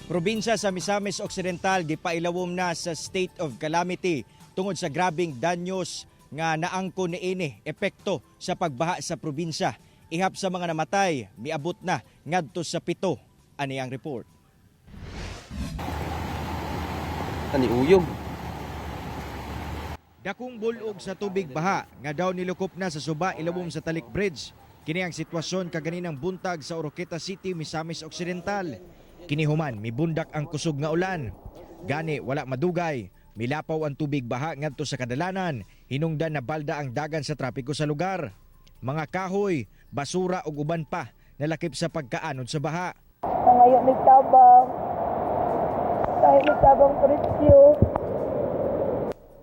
Probinsya sa Misamis Occidental gipailawom na sa state of calamity tungod sa grabing danyos nga naangko niini epekto sa pagbaha sa probinsya. Ihap sa mga namatay, miabot na ngadto sa 7. Ani ang report. Ani uyog. Dakong bulog sa tubig baha nga daw nilukop na sa suba ilawom sa Talik Bridge. Kini ang sitwasyon kaganinang buntag sa Oroquieta City, Misamis Occidental. Kini human mibundak ang kusog nga ulan. Gani wala madugay, milapaw ang tubig baha ngadto sa kadalanan, hinungdan na balda ang dagan sa trapiko sa lugar. Mga kahoy, basura ug uban pa nalakip sa pagkaanod sa baha. Nangayo mig tabang. Kahit mig tabang presyo.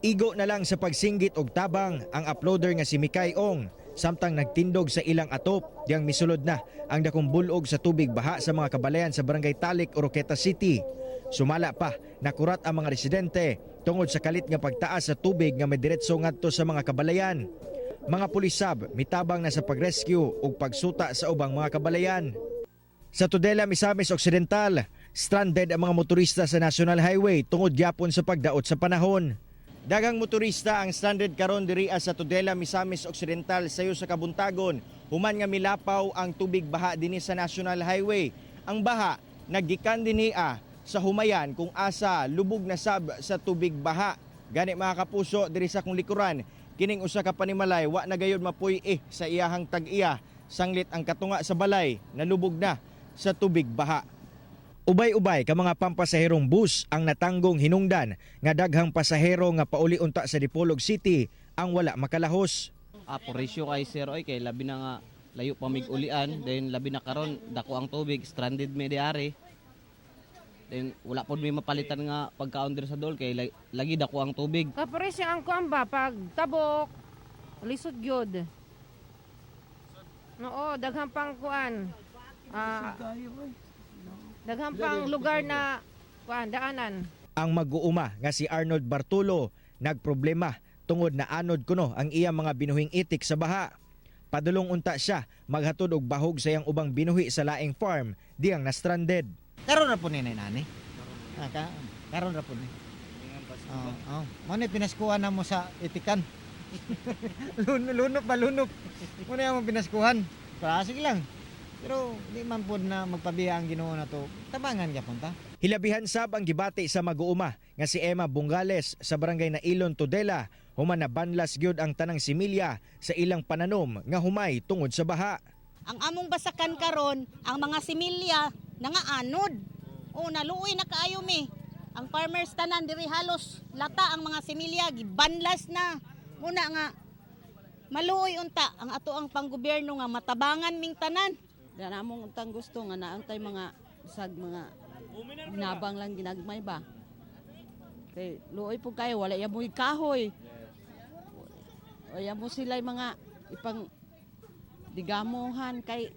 Igo na lang sa pagsinggit og tabang ang uploader nga si Mikay Ong samtang nagtindog sa ilang atop diyang misulod na ang dakong bulog sa tubig baha sa mga kabalayan sa Barangay Talik, Oroquieta City. Sumala pa, nakurat ang mga residente tungod sa kalit nga pagtaas sa tubig nga midiretso ngadto sa mga kabalayan. Mga pulisab mitabang na sa pagrescue ug pagsuta sa ubang mga kabalayan. Sa Tudela, Misamis Occidental, stranded ang mga motorista sa National Highway tungod gyapon sa pagdaot sa panahon. Daghang motorista ang stranded karon diri sa Tudela, Misamis Occidental sayo sa kabuntagon. Human nga milapaw ang tubig baha dinhi sa National Highway. Ang baha naggikan dinhi sa humayan kung asa lubog na sab sa tubig baha. Gani, mga kapuso, diri sa akong likuran, kining usa ka panimalay wa na gayud mapuy-i sa iyahang tag-iya sanglit ang katunga sa balay nalubog na sa tubig baha. Ubay-ubay ka mga pampasaherong bus ang natanggong hinungdan nga daghang pasahero nga pauli unta sa Dipolog City ang wala makalahos. Ah, presyo kay sir oy, kay labi na nga layo pa mig ulian, then labi na karon dako ang tubig, stranded mi diari. Then wala pod mi mapalitan nga pagkaon diri sa dol kay lagi dako ang tubig. Kapresyo ang kuan ba pag tabok, lisod gyud. Oo, daghan pang kuan. Ah, daghan pang lugar na kuan daanan. Ang mag-uuma nga si Arnold Bartolo nagproblema tungod na anod kuno ang iyang mga binuhing itik sa baha. Padulong unta siya maghatod og bahog sa iyang ubang binuhi sa laing farm diyang na-stranded. Karon ra po ni nani. Ah, karon ra po ni. Oo, oh, Mo ni pinaskuhan na mo sa itikan. Lunop ba lunop. Mo ni among pinaskuhan. Para sige lang. Pero di man pod na magpabiya ang Ginoo na to. Tabangan gyapon ta. Hilabihan sab ang gibati sa mag-uuma nga si Emma Bungales sa barangay Nailon, Tudela, human nabanlas gyud ang tanang similya sa ilang pananom nga humay tungod sa baha. Ang among basakan karon, ang mga similya nangaanod. O naluoy na kaayo mi. Ang farmers tanan diri halos lata ang mga similya gibanlas na. Muna nga maluoy unta ang ato ang panggobyerno nga matabangan ming tanan. Dana among untang gusto nga naantay mga sag mga nabang lang ginagmay ba. Kay luoy po kayo, wala ya mo'y kahoy. Wala mo sila mga ipang digamohan kay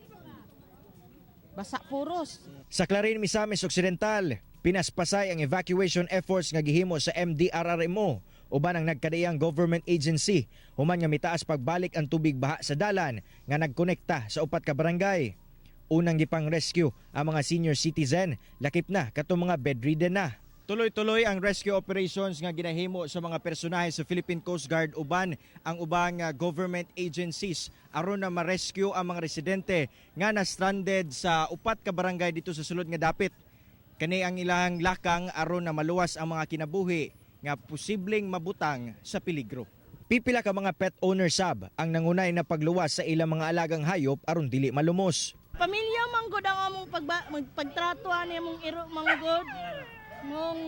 basa puros. Sa Clarin, Misamis Occidental, pinaspasay ang evacuation efforts nga gihimo sa MDRRMO uban ang nagkadaiyang government agency human nga mitaas pagbalik ang tubig baha sa dalan nga nagkonekta sa upat ka barangay. Unang gipang rescue ang mga senior citizen, lakip na katong mga bedridden na. Tuloy-tuloy ang rescue operations nga ginahimo sa mga personahe sa Philippine Coast Guard uban ang ubang government agencies aron na ma-rescue ang mga residente nga na-stranded sa upat ka barangay dito sa sulod nga dapit. Kani ang ilang lakang aron na maluwas ang mga kinabuhi nga posibleng mabutang sa peligro. Pipila ka mga pet owner sab ang nangunay na pagluwas sa ilang mga alagang hayop aron dili malumos. Pamilya manggod ang among pagtrato ani among iro manggod mong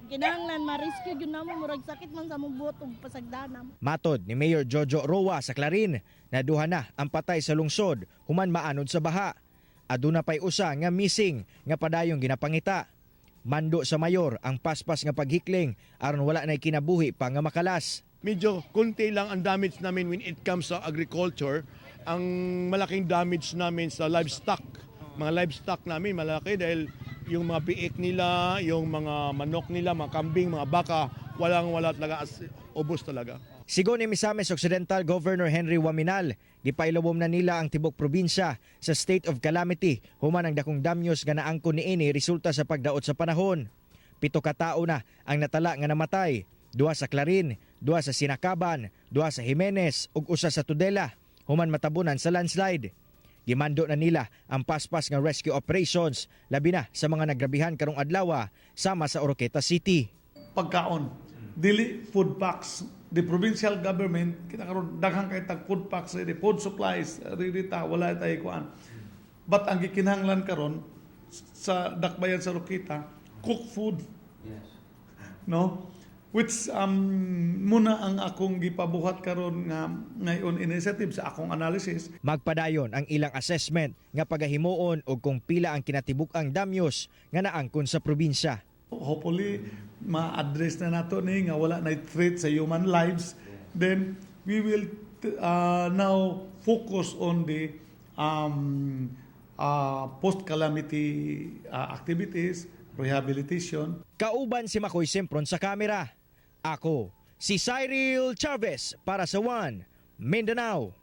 kinahanglan ma-rescue gyud namo, murag sakit man sa among buot ug pasagdanam. Matod ni Mayor Jojo Roa sa Clarin, na duha na ang patay sa lungsod human maanod sa baha. Aduna pay usa nga missing nga padayong ginapangita. Mando sa mayor ang paspas nga paghikling aron wala nay kinabuhi pa nga makalas. Medyo konti lang ang damage namin when it comes sa agriculture. Ang malaking damage namin sa livestock. Mga livestock namin malaki dahil yung mga biik nila, yung mga manok nila, mga kambing, mga baka, walang wala talaga, as, ubos talaga. Sigon ni Misamis Occidental Governor Henry Oaminal, gipailawom na nila ang tibok probinsya sa state of calamity human ang dakong damyos nga naangkon niini resulta sa pagdaot sa panahon. 7 ka tao na ang natala nga namatay, 2 sa Clarin, 2 sa Sinacaban, 2 sa Jimenez ug 1 sa Tudela human matabunan sa landslide. Gimando na nila ang paspas nga rescue operations, labi na sa mga nagrabihan karong adlaw, sama sa Oroquieta City. Pagkaon. Dili food packs. The provincial government kita karon, daghan kay tag food packs ready, food supplies ready ta, wala tay kuan. But ang gikinahanglan karon sa dakbayan sa Oroquieta, cook food. No? Which muna ang akong gipabuhat karon nga ngayon initiative sa akong analysis. Magpadayon ang ilang assessment nga pagahimuon og kung pila ang kinatibuk-ang damyos nga naangkon sa probinsya. Hopefully ma-address na nato ni nga wala na threat sa human lives, then we will now focus on the post calamity activities, rehabilitation. Kauban si Makoy Sempron sa kamera. Ako, si Cyril Chavez para sa One Mindanao.